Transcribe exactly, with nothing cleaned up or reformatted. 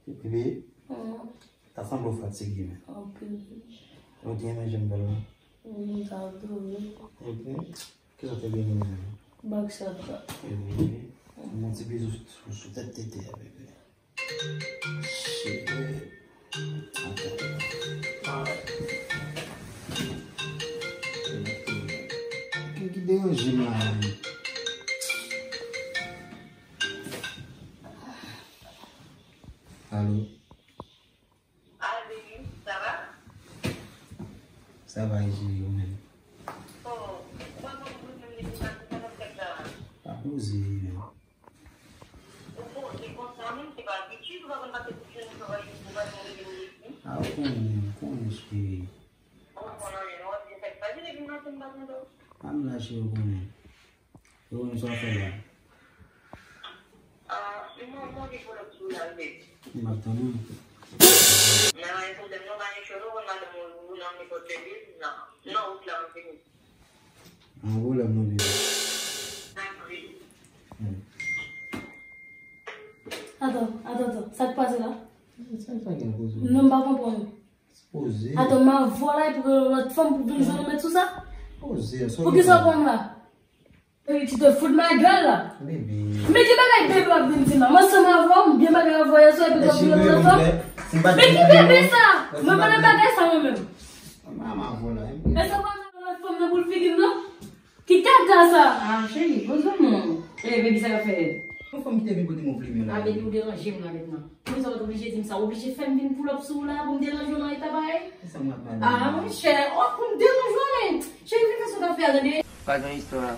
Bebe, ta sanble w fatige, men. Anpil. Ou te renmen jan m bèl la? Wi, m ta adore. Ebyen, kisa w te vle renmen? Bag sa la. Ebyen, yon ti bizou sou, sou tèt tete a, bebe. Cheri. Atò. Ki, ki deranje m la menm? Alo? Alo, sa va? Sa va, e cheri, ou menm? Oh, mwen, mwen, mwen, mwen, mwen, sa k ap fèt la? Pa poze, menm. Ou poze konsa menm, se pa abitid, ou pa konn pase tout jounen travay, ou pa janm rele m isit. A, ou konnen, ou konnen, cheri. Ou konnen, ou ap di sa k pase depi maten m pa tande w. A, m la, cheri, ou konnen. Yo, nou sa fè la? Ah, m, m gen pwoblèm sou la, baby. M ap tann ou. Nan, pa gen pwoblèm, non, pa gen cho, non, konn madanm ou, ou nan nenpòt lè, non. Non, wout la, m fini. An pwoblèm, non, baby. Tanpri. Hmm. Atann, atann, atann. Sa k pase la? Sa, sa gen poze? Non, m pa konprann. Poze. Atann, m a vòlè pou yon lòt fanm pou vin jwenn ou met sou sa? Poze, sa. Poukisa w pran m la? Baby, tu te fous de ma gueule la? Bebe. Men ki bagay bebe w ap vin di m la? Mwen ansanm avè w, m byen pale avè w yèswa, epi w ap vin yon lòt fanm? Men ki bebe sa? Mwen pa nan bagay sa mwen menm. Mwen avè w la. Èske w pa nan lòt fanm nan pou l figi m non? Ki kaka sa? Ah, cheri, poze non. Eh, baby, sa k ap fèt? Yon fanm ki te vin kote mwen vle men la. Ah, baby, ou deranje m la mentnan. Poukisa w t oblije di m sa? Ou oblije fè m vin pull up sou ou la pou m deranje w nan eta parèy? Kisa mwen ap pale? Ah, monchè, oh, pou m deranje w, men. Cheri, vin fè sa w t ap fè a, tande. Pa gen istwa.